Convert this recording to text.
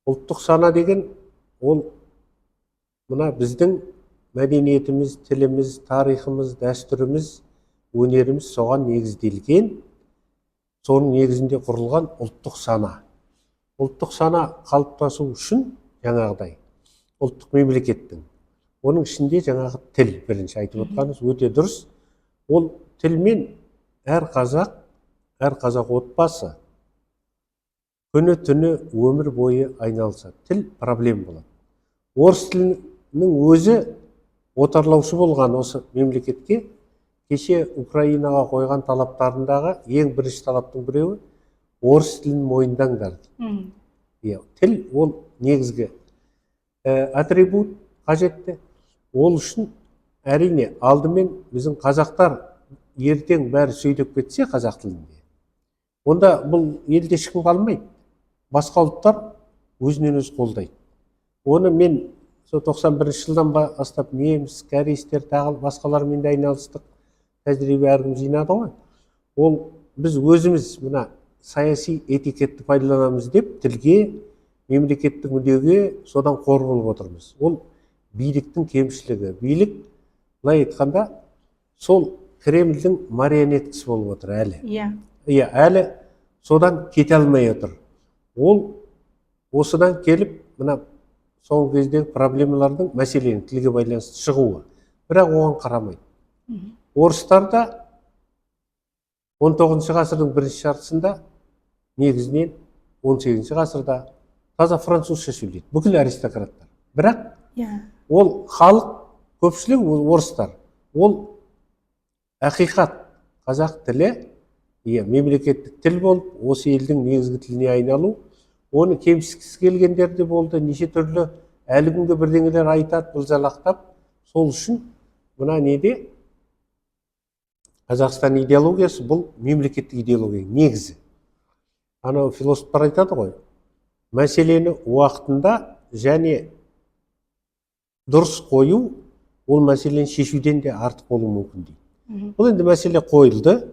Ұлттық сана деген ол мына біздің мәдениетіміз, тіліміз, тарихымыз, дәстүріміз, өнеріміз соған негізделген, соның негізінде құрылған ұлттық сана. Ұлттық сана қалыптасу үшін жаңағыдай ұлттық мемлекеттің, оның ішінде жаңағы тіл, бірінші айтып отқаныңыз өте дұрыс. Ол тілмен әр қазақ, әр қазақ отбасы күні түні өмір бойы айналысады. Тіл проблема болады. Орыс тілінің өзі отарлаушы болған осы мемлекетке кеше Украинаға қойған талаптарындағы ең бірінші талаптың біреуі: орыс тілін мойындаңдар дейді. Иә, тіл ол негізгі атрибут қажетті. Ол үшін, әрине, алдымен біздің қазақтар ертең бәрі сөйлеп кетсе қазақ тілінде, онда бұл елде ешкім қалмайды, басқа ұлттар өзінен өзі қолдайды. Оны мен сол 91-жылдан бастап неміс, кәрістер, тағы басқалармен де айналыстық, тәжірибе әркім жинады ғой. Ол біз өзіміз мына саяси этикетті пайдаланамыз деп тілге, мемлекеттік мүддеге содан қор болып отырмыз. Ол биліктің кемшілігі. Билік, былай айтқанда, сол Кремльдің марионеткасы болып отыр әлі. Иә, әлі содан кете алмай отыр. Ол осыдан келіп мына соңғы кездегі проблемалардың, мәселенің тілге байланысты шығуы. Бірақ оған қарамайды. Орыстар да 19 ғасырдың бірінші жартысында, негізінен 18 ғасырда таза французша сөйлейді бүкіл аристократтар. Бірақ ол халық көпшілігі, ол орыстар. Ол ақиқат, қазақ тілі, иә, мемлекеттік тіл болып, осы елдің негізгі тіліне айналу. Оны кемсіткісі келгендер де болды, неше түрлі әлі күнге бірдеңелер айтады былжалақтап. Сол үшін мына неде Қазақстан идеологиясы, бұл мемлекеттік идеология негізі. Анау философтар айтады ғой, мәселені уақытында және дұрыс қою ол мәселені шешуден де артық болуы мүмкін дейді. Бұл енді мәселе қойылды.